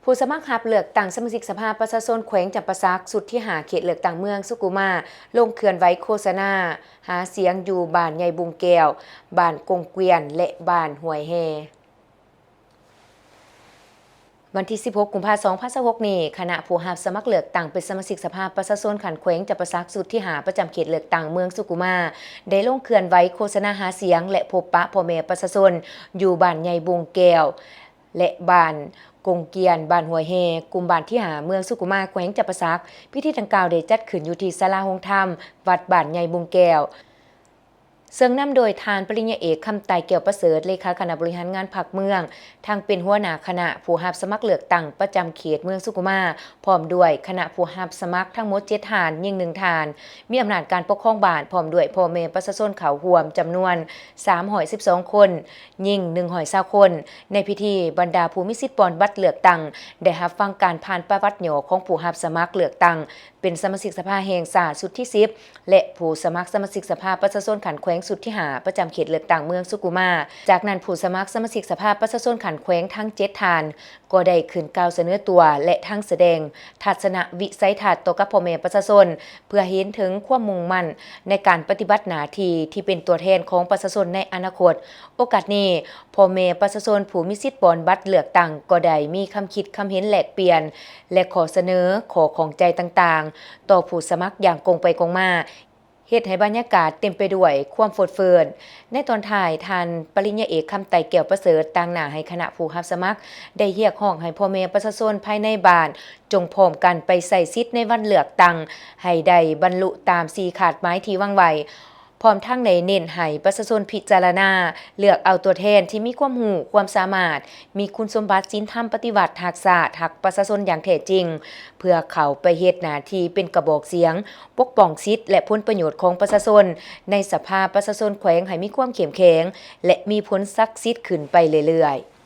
ຜູ້ສະໝັກຮັບເລືອກຕັ້ງສະມາຊິກສະພາປະຊາຊົນແຂວງຈຳປາສັກ ຊຸດທີຫ້າ ເຂດເລືອກຕັ້ງເມືອງສຸຂຸມາ ລົງເຄື່ອນໄຫວໂຄສະນາຫາສຽງຢູ່ບ້ານໃຫຍ່ບຸງແກ້ວ, ບ້ານກົງກວຽນ ແລະ ບ້ານຫ້ວຍແຮ່. ວັນທີສິບຫົກ ກຸມພາ ສອງພັນຊາວຫົກນີ້, ຄະນະຜູ້ຮັບສະໝັກເລືອກຕັ້ງເປັນສະມາຊິກສະພາປະຊາຊົນຂັ້ນແຂວງຈຳປາສັກ ຊຸດທີຫ້າ ປະຈຳເຂດເລືອກຕັ້ງເມືອງສຸຂຸມາ ໄດ້ລົງເຄື່ອນໄຫວໂຄສະນາຫາສຽງ ແລະ ພົບປະພໍ່ແມ່ປະຊາຊົນຢູ່ບ້ານໃຫຍ່ບຸງແກ້ວ ແລະ ບ້ານກົງກວຽນ, ບ້ານຫ້ວຍແຮ່, ກຸ່ມບ້ານທີຫ້າ ເມືອງສຸຂຸມາ ແຂວງຈຳປາສັກ. ພິທີດັ່ງກ່າວໄດ້ຈັດຂຶ້ນຢູ່ທີ່ສາລາໂຮງທຳ ວັດບ້ານໃຫຍ່ບຸງແກ້ວ ເຊິ່ງນຳໂດຍທ່ານປະລິນຍາເອກ ຄຳໄຕ ແກ້ວປະເສີດ ເລຂາຄະນະບໍລິຫານງານພັກເມືອງ, ທັງເປັນຫົວໜ້າຄະນະຜູ້ຮັບສະໝັກເລືອກຕັ້ງປະຈຳເຂດເມືອງສຸຂຸມາ, ພ້ອມດ້ວຍຄະນະຜູ້ຮັບສະໝັກທັງໝົດເຈັດທ່ານ, ຍິງໜຶ່ງທ່ານ, ມີອຳນາດການປົກຄອງບ້ານ ພ້ອມດ້ວຍພໍ່ແມ່ປະຊາຊົນເຂົ້າຮ່ວມຈຳນວນສາມຮ້ອຍສິບສອງຄົນ, ຍິງໜຶ່ງຮ້ອຍຊາວຄົນ. ໃນພິທີ, ບັນດາຜູ້ມີສິດປ່ອນບັດເລືອກຕັ້ງ ໄດ້ຮັບຟັງການຜ່ານປະຫວັດຫຍໍ້ຂອງຜູ້ຮັບສະໝັກເລືອກຕັ້ງ ເປັນສະມາຊິກສະພາແຫ່ງຊາດຊຸດທີສິບ ແລະ ຜູ້ສະໝັກສະມາຊິກສະພາປະຊາຊົນຂັ້ນແຂວງຊຸດທີຫ້າ ປະຈຳເຂດເລືອກຕັ້ງເມືອງສຸຂຸມາ. ຈາກນັ້ນ, ຜູ້ສະໝັກສະມາຊິກສະພາປະຊາຊົນຂັ້ນແຂວງທັງເຈັດທ່ານ ກໍໄດ້ຂຶ້ນກ່າວສະເໜີຕົວ ແລະ ທັງສະແດງທັດສະນະວິໄສທັດຕໍ່ກັບພໍ່ແມ່ປະຊາຊົນ ເພື່ອເຫັນເຖິງຄວາມມຸ່ງໝັ້ນໃນການປະຕິບັດໜ້າທີ່ທີ່ເປັນຕົວແທນຂອງປະຊາຊົນໃນອະນາຄົດ. ໂອກາດນີ້, ພໍ່ແມ່ປະຊາຊົນຜູ້ມີສິດປ່ອນບັດເລືອກຕັ້ງກໍໄດ້ມີຄຳຄິດຄຳເຫັນແລກປ່ຽນ ແລະ ຂໍ້ສະເໜີ, ຂໍ້ຂ້ອງໃຈຕ່າງໆ ຕໍ່ຜູ້ສະໝັກຢ່າງກົງໄປກົງມາ, ເຮັດໃຫ້ບັນຍາກາດເຕັມໄປດ້ວຍຄວາມຟົດເຟີນ. ໃນຕອນທ້າຍ, ທ່ານປະລິນຍາເອກ ຄຳໄຕ ແກ້ວປະເສີດ ຕາງໜ້າໃຫ້ຄະນະຜູ້ຮັບສະໝັກ ໄດ້ຮຽກຮ້ອງໃຫ້ພໍ່ແມ່ປະຊາຊົນພາຍໃນບ້ານ ຈົ່ງພ້ອມກັນໄປໃຊ້ສິດໃນວັນເລືອກຕັ້ງໃຫ້ໄດ້ບັນລຸຕາມສີ່ຄາດໝາຍທີ່ວາງໄວ້. ພ້ອມທັງໄດ້ເນັ້ນໃຫ້ປະຊາຊົນພິຈາລະນາເລືອກເອົາຕົວແທນທີ່ມີຄວາມຮູ້ຄວາມສາມາດ, ມີຄຸນສົມບັດສິນທຳປະຕິວັດ, ຮັກຊາດ, ຮັກປະຊາຊົນຢ່າງແທ້ຈິງ, ເພື່ອເຂົ້າໄປເຮັດໜ້າທີ່ເປັນກະບອກສຽງປົກປ້ອງສິດ ແລະ ຜົນປະໂຫຍດຂອງປະຊາຊົນໃນສະພາປະຊາຊົນແຂວງໃຫ້ມີຄວາມເຂັ້ມແຂງ ແລະ ມີຜົນສັກສິດຂຶ້ນໄປເລື້ອຍໆ.